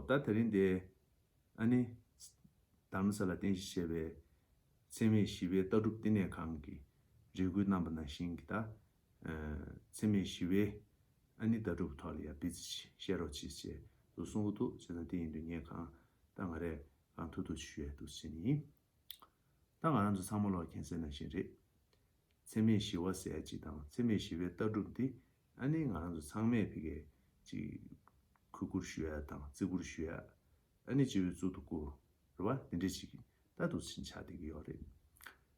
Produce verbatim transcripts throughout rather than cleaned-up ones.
ད་དེ་རིང་འདི་ཨ་ནི་དྷརྨ་ས་ལ་རྟེན་གཞི་བྱས་པའི་འཚེ་མེད་ཞི་བའི་ལྟ་གྲུབ་བསྟི་གནས་ཁང་གི་རེ་སྐུལ་གནང་པ་ནང་བཞིན་གྱི་ད་འཚེ་མེད་ཞི་བའི་ཨ་ནི་ལྟ་གྲུབ་ཐོག་ལ་ཡང་སྤེལ་རྩིས་བཤད་རོགས་གྱིས་ཞེས་དུ་གསུང་གི་འདུག་བྱས་ཙང་དེ་ཡིན་དུས་ངས་གང་ད་ང་རས་གང་ཐུབ་ཐུབ་ཞུ་ཡས་འདུག་བྱས་ནི་ཡིན། ད་ང་རང་ཚོ་ཚང་མ་ལོག་མཁྱེན་གསལ་ནང་བཞིན་རེད། འཚེ་མེད་ཞི་བ་ཟེར་ཡ་གཅིག་དང་འཚེ་མེད་ཞི་བའི་ལྟ་གྲུབ་འདི་ཨ་ནི་ང་རང་ཚོ་ཚང་མས་ཕ་གིའི་གཅིག་གུས་བཀུར་ཞུ་ཡ་དང་བརྩི་བཀུར་ཞུ་ཡ། ཨ་ནི་སྤྱི་བོའི་གཙུག་ཏུ་བཀུར། རེད་བ། འདི་འདྲ་ཅིག་ད་དུ་ཕྱིན་ཆགས་བསྡད་ཀྱི་ཡོད་རེད།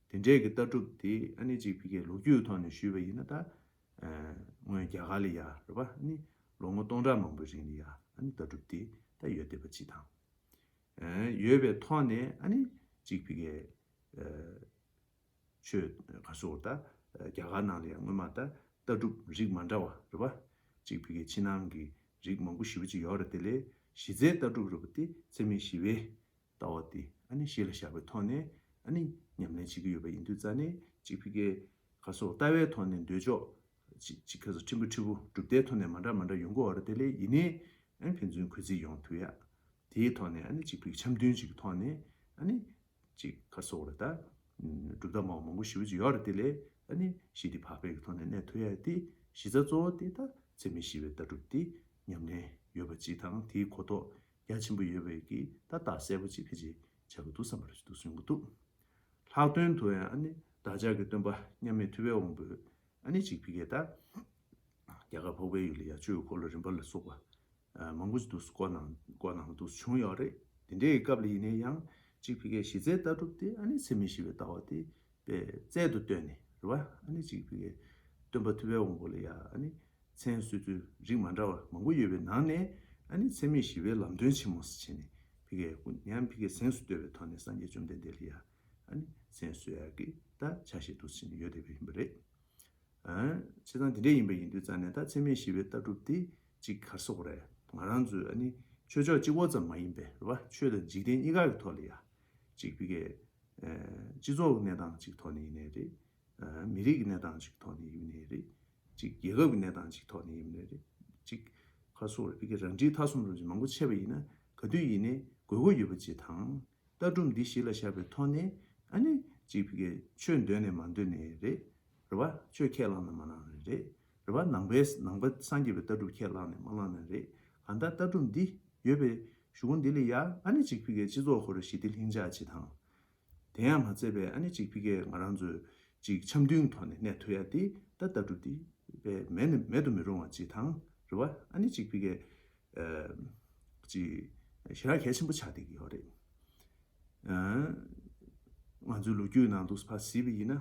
དེ་འདྲའི་གི་ལྟ་གྲུབ་དེ་ཨ་ནི་གཅིག་ཕ་གིའི་ལོ་རྒྱུས་ཐོག་ནས་ཞུས་པ་ཡིན་ན་ད་སྔོན་རྒྱ་གར་ལ་ཡ་རེད་བ། ཨ་ནི་ལོ་ངོ་སྟོང་ཕྲག་མང་པོའི་རིང་ལ་ཡ་ཨ་ནི་ལྟ་གྲུབ་དེ་ད་ཡོད་བསྡད་པ་གཅིག་དང་། ཡོད་པའི་ཐོག་ནས་ཨ་ནི་གཅིག་ཕ་གིའི་ཆོས་ག་སོགས་ད་རྒྱ་གར་ནང་ལ་ཡང་སྔོན་མ་ད་ལྟ་གྲུབ་རིགས་མ་འདྲ་བ་རེད་བ། གཅིག་ཕ་གིའི་ཕྱི་ནང་གི་རིགས་མང་པོ་ཞེ་པོ་ཅིག་ཡོད་རེད། དེ་ལས་གཞི་རྩའི་ལྟ་གྲུབ་རེད་པ་དེ་འཚེ་མེད་ཞི་བའི་ལྟ་བ་དེ་ཨ་ནི་གཞི་ལ་བཞག་པའི་ཐོག་ནས་ཨ་ནི་ཉམས་ལེན་བྱེད་ཀྱི་ཡོད་པ་ཡིན་དུས་ཙང་ནས་གཅིག་ཕ་གིའི་ག་སོགས་ལྟ་བའི་ཐོག་ནས་འདོད་ཕྱོགས་གཅིག་གཅིག་ག་སོགས་ཕྲན་བུ་ཕྲན་བུ་གྲུབ་མཐའི་ཐོག་ནས་མ་འདྲ་མ་འདྲ་ཡོང་གི་ཡོད་རེད། དེ་ལས་ཡིན་ནའི་ཨ་ནི་ཕན་ཚུན་གུས་བརྩི་ཡོང་ཐུབ་ཡ། དེའི་ཐོག་ནས་ཨ་ནི་གཅིག་ཕ་གི་འཆམ་མཐུན་ཅིག་གི་ཐོག་ནས་ཨ་ནི་གཅིག་ག་སོགས་རེད་ད། གྲུབ་མཐའ་མང་མང་པོ་ཞེ་པོ་ཅིག་ཡོད་རེད། དེ་ལས་ཨ་ནི་ཞི་བདེ་བག་ཕེབས་ཀྱི་ཐོག་ནས་གནས་ཐུབ་ཡ་དེ་གཞི་རྩ་གཙོ་བོ་དེ་ད་འཚེ་མེད་ཞི་བའི་ལྟ་གྲུབ་དེ་ཉམས་ལེན་ཡོད་པ་ཅིག་དང་དེའི་གོ་རྟོགས་རྒྱ་ཆེན་པོ་ཡོད་པའི་གི་ད་རྟགས་གསལ་པོ་ཅིག་ཕལ་ཆེར་ཆགས་ཀྱི་འདུག་བསམ་པ་རེད་འདུག་གསུང་གི་འདུག་ལྷག་དོན་དུ་ཡང་ཨ་ནི་བདག་ཅག་གི་སྟོན་པ་མཉམ་མེད་ཐུབ་པའི་དབང་པོས་ཨ་ནི་གཅིག་ཕ་གིའི་ད་རྒྱ་གར་འཕགས་པའི་ཡུལ་ལ་ཡ་ཆོས་འཁོར་ལོ་རིམ་པ་ལ་སོགས་པ་མང་པོ་ཞིག་འདུག་བསྐོར་གནང་བསྐོར་གནང་འདུག་བྱུང་ཡོད་རེད། དེ་འདྲའི་སྐབས་ལ་ཡིན་ནའི་ཡང་གཅིག་ཕ་གིའི་གཞི་རྩའི་ལྟ་གྲུབ་དེ་ཨ་ནི་འཚེ་མེད་ཞི་བའི་ལྟ་བ་དེ་དཔེ་རྩལ་དུ་བཏོན་ནས་རེད་བ། ཨ་ནི་གཅིག་ཕ་གིའི་སྟོན་པ་ཐུབ་པའི་དབང་པོ་ལ་ཡ་ཨ་ནི་མཚན་གསོལ་ཚུལ་རིགས་མ་འདྲ་བ་མང་པོ་ཡོད་པའི་ནང་ནས་ཨ་ནི་འཚེ་མེད་ཞི་བའི་ལམ་སྟོན་ཆེན་མོ་ཟེར་བྱས་ནས་ཕ་གིའི་ཡང་ཕ་གིའི་གཟེངས་སུ་བསྟོད་པའི་ཐོག་ནས་སངས་རྒྱས་བཅོམ་ལྡན་འདས་ལ་ཡ་ཨ་ནི་མཚན་གསོལ་ཡག་གི་ད་ཆ་ཤས་འདུག་ཟེར་ནས་ཡོད་བསྡད་པ་ཡིན་པ་རེད། བྱས་ཙང་དེ་འདྲ་ཡིན་པ་ཡིན་དུས་ཙང་ནས་ད་འཚེ་མེད་ཞི་བའི་ལྟ་གྲུབ་དེ་གཅིག་ག་རེ་ཟེར་དགོས་རེད། ང་རང་ཚོའི་ཨ་ནི་ཆོས་ཕྱོགས་གཅིག་པོ་ཙམ་མ་ཡིན་པའི་རེད་བ། ཆོས་དང་འཇིག་རྟེན་གཉིས་ཀ་གི་ཐོག་ལ་ཡ་གཅིག་ཕ་གིའི་སྤྱི་ཚོགས་ཀྱི་གནས་སྟངས་གཅིག་ཐོག་ནས་ཡིན་ནའི་རེད། མི་རིགས་ཀྱི་གནས་སྟངས་གཅིག་ཐོག་ནས་ཡིན་ནའི་རེད། གཅིག་རྒྱལ་ཁབ་ཀྱི་གནས་སྟངས་གཅིག་ཐོག་ནས་ཡིན་ནའི་རེད། གཅིག་ག་རེ་ཟེར་དགོས་རེད། ཕ་གིའི་རང་འཁྲིའི་མཐའ་སྲུང་རུ་མང་པོ་བྱས་པ་ཡིན་ན་ག་དུས་ཡིན་ནའི་དགོས་མཁོ་ཡོད་པ་ཅིག་དང་། ལྟ་གྲུབ་འདི་གཞི་ལ་བཞག་པའི་ཐོག་ནས་ཨ་ནི་གཅིག་ཕ་གིའི་ཆོས་འདོད་ནས་མ་འདོད་ནས་རེད། རེད་བ། ཆོས་ཁས་བླངས་ནས་མ་བླངས་ནས་རེད། རེད་བ། ནང་པའི་ནང་པ་སངས་རྒྱས་པའི་ལྟ་གྲུབ་ཁས་བླངས་ནས་མ་བླངས་ནས་རེད། གང་ལྟར་ལྟ་གྲུབ་འདི་ཡོད་པའི་གཞུག་གུ་འདི་ལ་ཡ་ཨ་ནི་གཅིག་ཕ་གིའི་སྤྱི་ཚོགས་ཁོ་རང་ཞི་བདེ་ལྷིང་འཇགས་ཅིག་དང་། དེ་ཡང་མ་ཚད་པའི་ཨ་ནི་གཅིག་ཕ་གིའི་ང་རང་ཚོའི་གཅིག་འཆམ་མཐུན་ཐོག་ནས་གནས་ཐུབ་ཡ་དེ་ད་ལྟ་གྲུབ་དེ་དཔེ་མེད་ནས་མེད་དུ་མི་རུང་བ་ཅིག་དང་རེད་བ། ཨ་ནི་གཅིག་ཕ་གིའི་གཅིག་ཞེ་དྲག་གལ་ཆེན་པོ་ཆགས་བསྡད་ཀྱི་ཡོད་རེད། ང་ཚོའི་ལོ་རྒྱུས་ནང་དུ་ཕར་གཟིགས་པ་ཡིན་ན་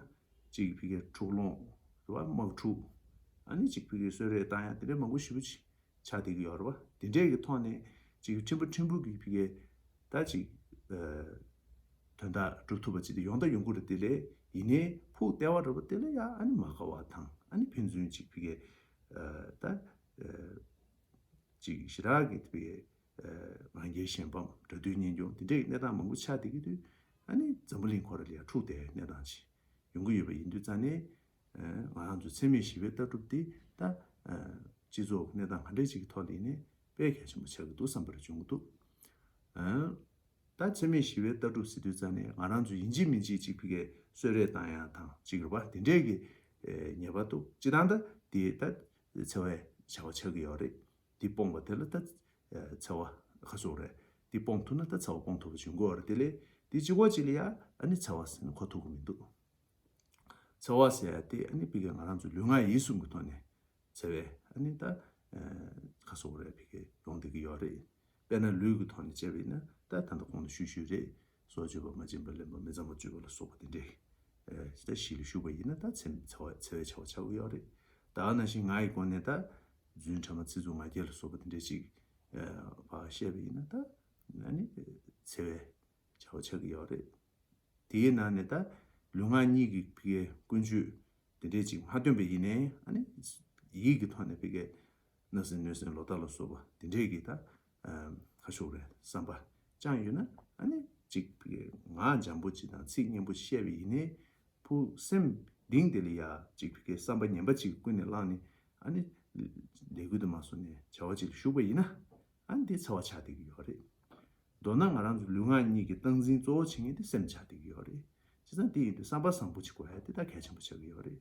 གཅིག་ཕ་གིའི་འཁྲུག་ལོང་རེད་བ། དམག་འཁྲུག་ཨ་ནི་གཅིག་ཕ་གིའི་གསོལ་རས་བཏང་ཡ་དེ་འདྲའི་མང་པོ་ཞེ་པོ་ཅིག་ཆགས་བསྡད་ཀྱི་ཡོད་རེད་བ། དེ་འདྲས་ཀྱི་ཐོག་ནས་ཅིག་ཕྲན་བུ་ཕྲན་བུ་གི་ཕ་གིའི་ད་ཅིག་དོན་དག་སྒྲུབ་ཐུབ་པ་ཅིག་དེ་ཡོང་ད་ཡོང་གི་རེད། དེ་ལས་ཡིན་ནའི་ཕུགས་ལྟེ་བ་འདྲ་པོ་དེ་ལ་ཡ་ཨ་ནི་མ་དགའ་བ་དང་ཨ་ནི་ཕན་ཚུན་ཅིག་ཕ་གིའི་ད་ཅིག་ཞེ་དྲག་གི་ཕ་གིའི་ང་རྒྱལ་གཞན་ཕམ་དགྲ་འདུལ་གཉེན་སྐྱོང་དེ་འདྲས་ཀྱི་གནས་སྟངས་མང་པོ་ཆགས་བསྡད་ཀྱི་དུས་ཨ་ནི་འཛམ་བུ་གླིང་ཁོ་ར་ལ་ཡ་འཁྲུག་བསྡད་གནས་སྟངས་ཅིག་ཡོང་གི་ཡོད་པ་ཡིན་དུས་ཙང་ནས། ང་རང་ཚོ་འཚེ་མེད་ཞི་བའི་ལྟ་གྲུབ་འདི་ད་སྤྱི་ཚོགས་གནས་སྟངས་ག་འདྲ་ཅིག་གི་ཐོག་ལ་ཡིན་ནའི་དཔེ་གལ་ཆེན་པོ་ཆགས་ཀྱི་འདུག་བསམ་པར་བྱུང་གི་འདུག་ད་འཚེ་མེད་ཞི་བའི་ལྟ་གྲུབ་ཟེར་དུས་ཙང་ནས་ང་རང་ཚོ་ཡིན་གཅིག་མིན་གཅིག་ཅིག་ཕ་གིའི་གསོལ་རས་བཏང་ཡ་དང་ཅིག་རེད་པ། དེ་འདྲས་ཀྱི་ངེས་པར་དུ་སྤྱི་བཏང་ད་དེ་ད་འཚེ་བའི་བྱ་བ་ཆགས་ཀྱི་ཡོད་རེད། དེ་སྤོང་བ་དེ་ལ་ད་འཚེ་བ་ག་ཟེར་དགོས་རེད། དེ་སྤོང་ཐུབ་ན་ད་འཚེ་བ་སྤོང་ཐུབ་པ་བྱུང་གི་ཡོད་རེད། དེ་ལས་དེ་གཅིག་པོ་གཅིག་ལ་ཡ་ཨ་ནི་འཚེ་བ་ཟེར་ནས་གོ་ཐུབ་ཀྱི་མི་འདུག་འཚེ་བ་ཟེར་ཡ་དེ་ཨ་ནི་ཕ་གིའི་ང་རང་ཚོ་ལུས་ངག་ཡིད་གསུམ་གྱི་ཐོག་ནས་འཚེ་བའི་ཨ་ནི་ད་ཁ་སོག་རེ་ཕ་གིའི་ཡོང་བསྡད་ཀྱི་ཡོད་རེད། དཔེར་ན་ལུས་ཀྱི་ཐོག་ནས་བྱས་པ་ཡིན་ན་ད་ད་ལྟ་གོང་དུ་ཞུས་ཞུས་རེད། སྲོག་གཅོད་པ། མ་བྱིན་པར་ལེན་པ། མི་གཙང་བ་སྤྱོད་པ་ལ་སོགས་པ་དེ་འདྲས་ད་གཞི་ལ་ཞུགས་པ་ཡིན་ན་ད་འཚེ་འཚེ་བ་འཚེ་བའི་བྱ་བ་ཆགས་ཀྱི་ཡོད་རེད། ད་ནང་བཞིན་ངག་གི་སྒོ་ནས་ད་རྫུན་ཕྲ་མ་ཚིག་རྩུབ་ང་རྒྱལ་ལ་སོགས་པ་དེ་འདྲས་ཅིག་ཕར་བཤད་པ་ཡིན་ན་ད་ཨ་ནི་འཚེ་བའི་བྱ་བ་ཆགས་ཀྱི་ཡོད་རེད། དེའི་ནང་ནས་ད་ལུས་ངག་གཉིས་ཀྱི་ཕ་གིའི་ཀུན་སྤྱོད་དེ་འདྲས་ཅིག་མ་སྟོན་པ་ཡིན་ནའི་ཨ་ནི་ཡིད་ཀྱི་ཐོག་ནས་ཕ་གིའི་བརྣབ་སེམས་གནོད་སེམས་ལོག་ལྟ་ལ་སོགས་པ་དེ་འདྲས་ཀྱི་ད་ཁ་ཕྱོགས་རེ་བསམ་པ་བཅངས་ཡོད་ན་ཨ་ནི་ཅིག་ཕ་གིའི་ངག་འཇམ་པོ་ཅིག་དང་ཚིག་སྙན་པོ་བཤད་པ་ཡིན་ནའི་ཕུགས་སེམས་གཏིང་དེ་ལ་ཡ་ཅིག་ཕ་གིའི་བསམ་པ་ངན་པ་ཅིག་ཀུན་ནས་བསླངས་ནས་ཨ་ནི་ལས་འགུལ་དུ་མ་སོང་ནས་བྱ་བ་ཅིག་ལ་ཞུགས་པ་ཡིན་ན། ཨ་ནི་དེ་འཚེ་བ་ཆགས་བསྡད་ཀྱི་ཡོད་རེད། མདོར་ན་ང་རང་ཚོ་ལུས་ངག་གཉིས་ཀྱི་སྟངས་འཛིན་གཙོ་བོ་བྱེད་མཁན་དེ་སེམས་ཆགས་བསྡད་ཀྱི་ཡོད་རེད། བྱས་ཙང་དེ་ཡིན་དུས་བསམ་པ་བཟང་པོ་ཅིག་དགོས་ཡ་དེ་ད་གལ་ཆེན་པོ་ཆགས་ཀྱི་ཡོད་རེད།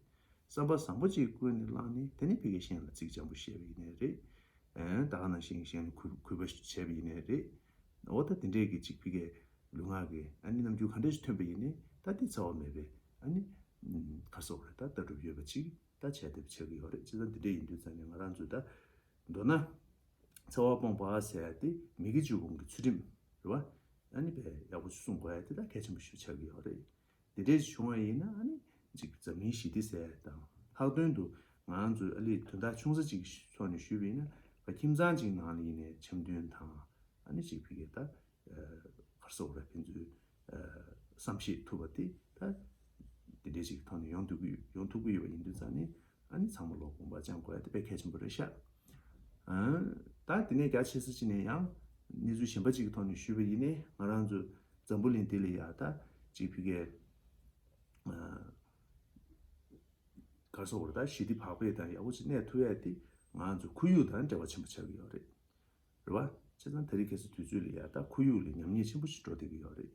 བསམ་པ་བཟང་པོ་ཅིག་ཀུན་ནས་བསླངས་ནས་དེ་ནི་ཕ་གིའི་གཞན་ལ་ཚིག་འཇམ་པོ་བཤད་པ་ཡིན་ནའི་རེད། ཨན་ད་ག་ནང་བཞིན་གཞན་ལ་གུས་གུས་པ་བྱས་པ་ཡིན་ནའི་རེད། འོ་ད་དེ་འདྲས་ཀྱི་ཅིག་ཕ་གིའི་ལུས་ངག་གི་ཨ་ནི་རྣམ་འགྱུར་ག་འདྲས་ཤིག་ཐོན་པ་ཡིན་ནའི་ད་དེ་འཚེ་བ་མེད་པའི་ཨ་ནི་ག་སོགས་རེད་ད་ལྟ་གྲུབ་ཡོད་པ་ཅིག་ད་བྱས་ཏེ་ཆགས་ཀྱི་ཡོད་རེད། བྱས་ཙང་དེ་འདྲས་ཡིན་དུས་ཙང་ནས་ང་རང་ཚོས་ད་མདོར་ན། འཚེ་བ་སྤོང་བ་ཟེར་ཡ་དེ་མི་དགེ་བཅུ་སྤོང་གི་ཚུལ་ཁྲིམས་རེད་བ། ཨ་ནི་བས་ཡག་པོ་ཞིག་སྲུང་དགོས་ཡ་དེ་ད་གལ་ཆེན་པོ་ཞིག་ཆགས་ཀྱི་ཡོད་རེད། དེ་འདྲས་ཞིག་བྱུང་བ་ཡིན་ན་ཨ་ནི་ཅིག་འཛམ་གླིང་ཞི་བདེ་ཟེར་ཡ་དང་ལྷག་དོན་དུ་ང་རང་ཚོའི་ཨ་ལི་དོན་དག་ཆུང་ས་ཅིག་ཐོག་ནས་ཞུས་པ་ཡིན་ན་ཁྱིམ་ཚང་ཅིག་ནང་ལ་ཡིན་ནའི་འཆམ་མཐུན་དང་ཨ་ནི་ཅིག་ཕ་གིའི་ད་ག་རེ་ཟེར་དགོས་རེད། ཕན་ཚུན་བསམ་ཤེས་ཐུབ་པ་དེ་ད་དེ་འདྲའི་ཞིག་ཐོག་ནས་ཡོང་ཐུབ་ཀྱི་ཡོང་ཐུབ་ཀྱི་ཡོད་པ་ཡིན་དུས་ཙང་ནས་ཨ་ནི་ཚང་མ་ལོ་དགོངས་པ་བཅངས་དགོས་ཡ་དེ་དཔེ་གལ་ཆེན་པོ་རེད་ཤག་ཨ་ད་དེ་ནས་རྒྱ་ཆེ་ས་ཅིག་ནས་ཡང་གནས་ཚུལ་གཞན་པ་ཅིག་གི་ཐོག་ནས་ཞུས་པ་ཡིན་ནའི་ང་རང་ཚོ་འཛམ་བུ་གླིང་འདི་ལ་ཡ་ད་ཅིག་ཕ་གིའི་ག་རེ་ཟེར་དགོས་རེད། ད་ཞི་བདེ་བག་ཕེབས་དང་ཡག་པོ་ཅིག་གནས་ཐུབ་ཡ་དེ་ང་ཚོ་ཁོར་ཡུག་དང་འབྲེལ་བ་ཆེན་པོ་ཆགས་ཀྱི་ཡོད་རེད། རེད་བ། བྱས་ཙང་དེ་རིང་ཁ་སང་དུས་ཚོད་ལ་ཡ་ད་ཁོར་ཡུག་ལ་ཉམས་ཉེས་ཆེན་པོ་ཞིག་འགྲོ་བསྡད་ཀྱི་ཡོད་རེད།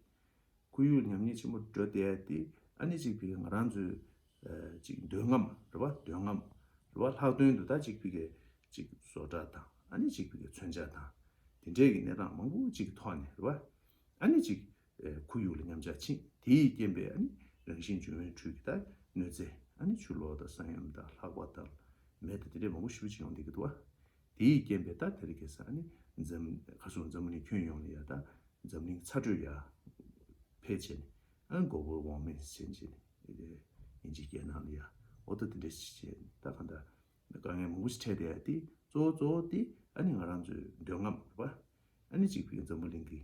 ཁོར་ཡུག་ཉམས་ཉེས་ཆེན་པོ་འགྲོ་བསྡད་ཡ་དེ་ཨ་ནི་ཅིག་ཕ་གིའི་ང་རང་ཚོའི་ཨ་ཅིག་འདོད་རྔམ་རེད་བ། འདོད་རྔམ་རེད་བ། ལྷག་དོན་དུ་ད་ཅིག་ཕ་གིའི་ཅིག་བཟོ་གྲྭ་དང་ཨ་ནི་ཅིག་ཕ་གིའི་མཚོན་ཆ་དང་དེ་འདྲས་ཀྱི་གནས་སྟངས་མང་པོ་ཅིག་གི་ཐོག་ནས་རེད་བ། ཨ་ནི་ཅིག་ཨེ་ཁོར་ཡུག་ལ་ཉམས་ཆག་ཕྱིན། དེ་ཡི་རྐྱེན་པས་ཨ་ནི་རང་བཞིན་འབྱུང་བའི་འཕྲུལ་གྱི་ད་གནོད་འཚེ་ཨ་ནི་ཆུ་ལོག་དང་ས་ཡོམ་དང་ལྷགས་པ་དང་མེ་དང་དེ་འདྲས་མང་པོ་ཞེ་པོ་ཅིག་ཡོང་བསྡད་ཀྱི་འདུག་བ། དེ་ཡི་རྐྱེན་པས་ད་དེ་རིང་ཁ་སང་ཨ་ནི་འཛམ་ཁ་སང་འཛམ་བུ་གླིང་ཁྱོན་ཡོངས་ལ་ཡ་ད་འཛམ་གླིང་ཚ་དྲོད་ཡར་འཕེལ་བྱས་ནས་ཨ་ནི་global warming ཟེར་བྱས་ནས་དབྱིན་ཇིའི་རྒྱལ་ནང་ལ་ཡ་འོ་ད་དེ་འདྲས་བྱས་ནས་ད་གང་ལྟར་དཀའ་ངལ་མང་པོ་ཞིག་འཕྲད་བསྡད་ཡ་དེ་གཙོ་བོ་གཙོ་བོ་དེ་ཨ་ནི་ང་རང་ཚོའི་འདོད་རྔམ་རེད་པ། ཨ་ནི་གཅིག་ཕ་གི་འཛམ་བུ་གླིང་གི་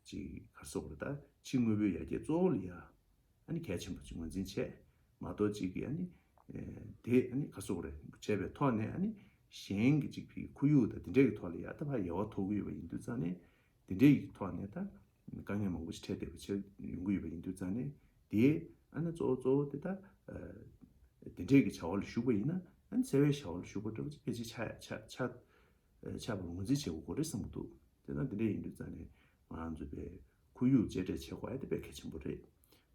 གཅིག་ག་རེ་ཟེར་དགོས་རེད། ད་ཕྱི་དངོས་པོའི་ཡར་རྒྱས་གཙོ་བོ་ལ་ཡ་ཨ་ནི་གལ་ཆེན་པོ་ཅིག་ངོས་འཛིན་བྱས་མ་གཏོགས་གཅིག་གི་ཨ་ནི་དེ་ཨ་ནི་ག་རེ་ཟེར་དགོས་རེད། བྱས་པའི་ཐོག་ནས་ཨ་ནི་གཞན་གྱི་གཅིག་ཕ་གི་ཁོར་ཡུག་དང་དེ་འདྲས་ཀྱི་ཐོག་ལ་ཡ་ད་ཕར་ཡལ་བ་ཐོབ་ཀྱི་ཡོད་པ་ཡིན་དུས་ཙང་ནས་དེ་འདྲས་ཀྱི་ཐོག་ནས་ད་དཀའ་ངལ་མང་པོ་ཞིག་འཕྲད་བསྡད་པ་ཆགས་ཡོང་གི་ཡོད་པ་ཡིན་དུས་ཙང་ནས་དེ་ཨ་ནི་གཙོ་བོ་གཙོ་བོ་དེ་ད་དེ་འདྲས་ཀྱི་བྱ་བ་ལ་ཞུགས་པ་ཡིན་ན་ཨ་ནི་འཚེ་བའི་བྱ་བ་ལ་ཞུགས་པ་འདྲ་པོ་ཅིག་ཕལ་ཆེར་ཆགས་ཆགས་ཆགས་ཆགས་པར་ངོས་འཛིན་བྱེད་དགོས་ཀྱི་རེད་བསམ་གྱི་འདུག་དེ་ན་དེ་འདྲ་ཡིན་དུས་ཙང་ནས་ང་རང་ཚོ་བས་ཁོར་ཡུག་གཅེས་སྤྲས་བྱེད་དགོས་ཡ་དེ་དཔེ་གལ་ཆེན་པོ་རེད།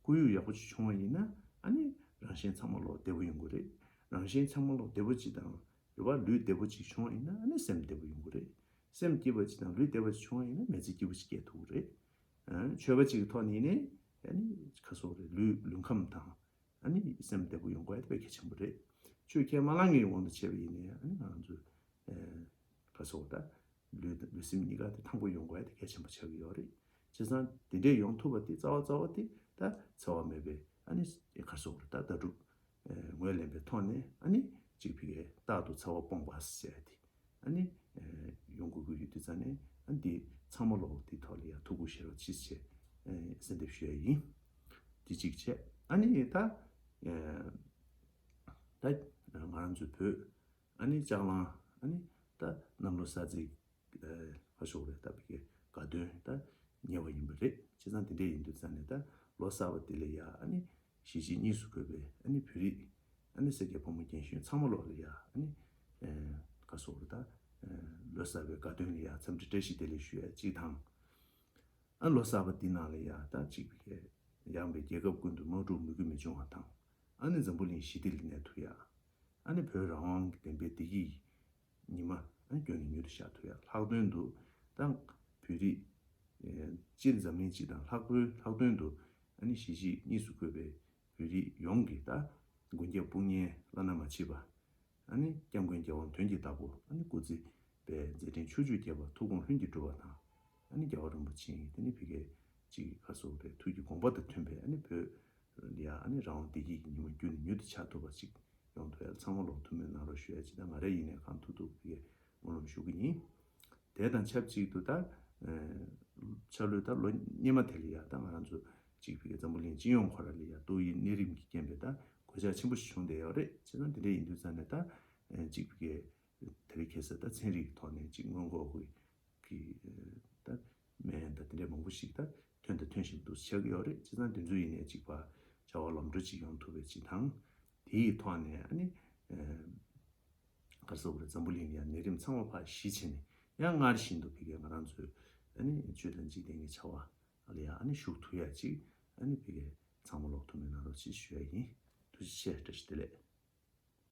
ཁོར་ཡུག་ཡག་པོ་ཅིག་བྱུང་བ་ཡིན་ན་ཨ་ནི་རང་གཞན་ཚང་མ་ལོག་བདེ་པོ་ཡོང་གི་རེད། རང་གཞན་ཚང་མ་ལོག་བདེ་པོ་ཅིག་དང་རེད་བ། ལུས་བདེ་པོ་ཅིག་བྱུང་བ་ཡིན་ན་ཨ་ནི་སེམས་བདེ་པོ་ཡོང་གི་རེད། སེམས་སྐྱིད་པ་ཅིག་དང་ལུས་བདེ་པོ་ཅིག་བྱུང་བ་ཡིན་ན་མི་ཚེ་སྐྱིད་པོ་ཅིག་སྐྱེལ་ཐུབ་ཀྱི་རེད། ཨ་ཆོས་པ་ཅིག་གི་ཐོག་ནས་ཡིན་ནའི་ཨ་ནི་ག་རེ་ཟེར་དགོས་རེད། ལུས་ལུས་ཁམས་དང་ཨ་ནི་སེམས་བདེ་པོ་ཡོང་དགོས་ཡ་དེ་དཔེ་གལ་ཆེན་པོ་རེད། ཆོས་ཁས་མ་བླངས་པའི་དབང་དུ་བྱས་པ་ཡིན་ནའི་ཨ་ནི་ང་རང་ཚོ་ཨེ་ག་རེ་ཟེར་དགོས་རེད། ད་ལུས་ལུས་སེམས་གཉིས་ཀ་དེ་ཐང་པོ་ཡོང་དགོས་ཡ་དེ་གལ་ཆེན་པོ་ཆགས་ཀྱི་ཡོད་རེད། བྱས་ཙང་དེ་འདྲས་ཡོང་ཐུབ་པ་དེ་རྩ་བ་རྩ་བ་དེ་ད་འཚེ་བ་མེད་པའི་ཨ་ནི་ག་རེ་ཟེར་དགོས་རེད། ད་ལྟ་གྲུབ་ངོས་ལེན་པའི་ཐོག་ནས་ཨ་ནི་གཅིག་ཕ་གིའི་རྟག་ཏུ་འཚེ་བ་སྤོང་བ་ཟེར་ཡ་དེ་ཨ་ནི་ཡོང་དགོས་ཀྱི་ཡོད་དུས་ཙང་ནས་ཨ་ནི་འདི་ཚང་མ་ལོག་འདི་ཐོག་ལ་ཡ་ཐུགས་ཁུར་བཞེས་རོགས་གྱིས་ཞེས་གསལ་འདེབས་ཞུ་ཡ་ཡིན། འདི་གཅིག་བྱས་ཨ་ནི་ད་ད་ང་རང་ཚོའི་བོད་ཨ་ནི་ལྕགས་གླང་ཨ་ནི་ད་གནམ་ལོ་གསར་ཚེས་ཨེ་ཧ་ཤོག་རེད། ད་ཕ་གིའི་དགའ་སྟོན་ད་ཉེ་བ་ཡིན་པ་རེད། བྱས་ཙང་དེ་འདྲས་ཡིན་དུས་ཙང་ནས་ད་ལོ་གསར་པ་འདི་ལ་ཡ་ཨ་ནི་གཞིས་བྱེས་གཉིས་སུ་བགོས་པའི་ཨ་ནི་བོད་རིགས་ཨ་ནི་སེར་སྐྱ་ཕོ་མོ་རྒན་གཞོན་ཚང་མ་ལོག་ལ་ཡ་ཨ་ནི་ཨེ་ག་རེ་ཟེར་དགོས་རེད། ད་ཨེ་ལོ་གསར་པའི་དགའ་སྟོན་ལ་ཡ་འཚམས་འདྲི་བཀྲ་ཤིས་བདེ་ལེགས་ཞུ་ཡ་གཅིག་དང་། ཨ་ལོ་གསར་པ་འདི་ནང་ལ་ཡ་ད་གཅིག་ཕ་གིའི་ཡངས་པའི་རྒྱལ་ཁབ་ཀུན་ཏུ་དམག་འཁྲུག་མུ་གེ་མི་འབྱུང་བ་དང་། ཨ་ནི་འཛམ་བུ་གླིང་ཞི་བདེ་ལ་གནས་ཐུབ་ཡ། ཨ་ནི་བོད་རང་དབང་གི་བདེན་པའི་བདེ་སྐྱིད་ཉི་མ་ཨ་ནི་མགྱོགས་ནས་མྱུར་དུ་ཤར་ཐུབ་ཡ། ལྷག་དོན་དུ་ད་བོད་རིགས་ཨེ་སྤྱིར་འཛམ་གླིང་སྤྱི་དང་ལྷག་པོའི་ལྷག་དོན་དུ་ཨ་ནི་གཞིས་བྱེས་གཉིས་སུ་བགོས་པའི་བོད་རིགས་ཡོངས་ཀྱིས་ད་མགོན་སྐྱབས་དཔུང་གཉེན་བླ་ན་མ་མཆིས་པ་ཨ་ནི་སྐྱབས་མགོན་རྒྱལ་དབང་དོན་གྱི་བདག་པོ་ཨ་ནི་སྐུ་ཚེ་བའི་མཛད་འཕྲིན་ཕྱོགས་བཅུར་རྒྱས་པ། ཐུགས་དགོངས་ལྷུན་གྱིས་གྲུབ་པ་དང་། ཨ་ནི་རྒྱལ་བ་རིན་པོ་ཆེ་ཡི་དེ་ནི་ཕ་གིའི་གཅིག་ག་རེ་ཟེར་དགོས་རེད། ཐུགས་ཀྱི་དགོངས་པ་དང་མཐུན་པའི་ཨ་ནི་བོད་ལ་ཡ་ཨ་ནི་རང་དབང་བདེ་སྐྱིད་ཀྱི་ཉི་མ་མགྱོགས་ནས་མྱུར་དུ་འཆར་ཐུབ་པ་ཅིག་ཡོང་ཐུབ་ཡ་ཚང་མ་ལོག་ཐུགས་སྨོན་གནང་རོགས་ཞུ་ཡ་ཅིག་དང་། ང་རང་ཡིན་ནའི་གང་ཐུབ་ཐུབ་ཕ་གིའི་སྨོན་ལམ་ཞུ་གི་ཡིན། དེ་དང་ཆབས་ཅིག་ཏུ་ད་ཨེ་འཆར་ལོའི་ད་ལོ་སྔོན་མ་དེ་ལ་ཡ་ད་ང་རང་ཚོ་གཅིག་ཕ་གིའི་འཛམ་བུ་གླིང་སྤྱི་ཡོངས་ཁོ་ར་ལ་ཡ་ཏོག་དབྱིབས་ནད་རིམས་ཀྱི་རྐྱེན་པས་ད་གོད་ཆག་ཆེན་པོ་ཞིག་བྱུང་བསྡད་ཡོད་རེད། བྱས་ཙང་དེ་འདྲ་ཡིན་དུས་ཙང་ནས་ད་ཨེ་གཅིག་ཕ་གིའི་དེ་རིང་ཁ་སང་ད་ཚན་རིག་གི་ཐོག་ནས་གཅིག་སྔོན་འགོག་གི་གི་ད་སྨན་དང་དེ་འདྲ་མང་པོ་ཞིག་ད་ཐོན་དང་ཐོན་བཞིན་འདུག་ཆགས་ཀྱི་ཡོད་རེད། བྱས་ཙང་དེ་ཚོ་ཡིན་ནའི་གཅིག་ཕར་བྱ་བ་ལམ་འགྲོ་ཅིག་ཡོང་ཐུབ་པའི་གཅིག་དང་། དེའི་ཐོག་ནས་ཨ་ནི་ཨེ་ག་རེ་ཟེར་དགོས་རེད། འཛམ་བུ་གླིང་ལ་ཡང་ནད་རིམས་ཚང་མ་ཕར་ཞི་བྱས་ནས་ ཡང་སྔར་བཞིན་དུ་ཕ་གིའི་ང་རང་ཚོའི་ཨ་ནི་ཆོས་དང་འཇིག་རྟེན་གྱི་བྱ་བ་ལ་ཡང་ཨ་ནི་ཞུགས་ཐུབ་ཡ་ཅིག་ཨ་ནི་ཕ་གིའི་ཚང་མ་ལོག་ཐུབ་མེད་གནང་རོགས་ཅེས་ཞུ་ཡ་ཡིན། ཐུགས་རྗེ་ཆེ། བཀྲ་ཤིས་བདེ་ལེགས།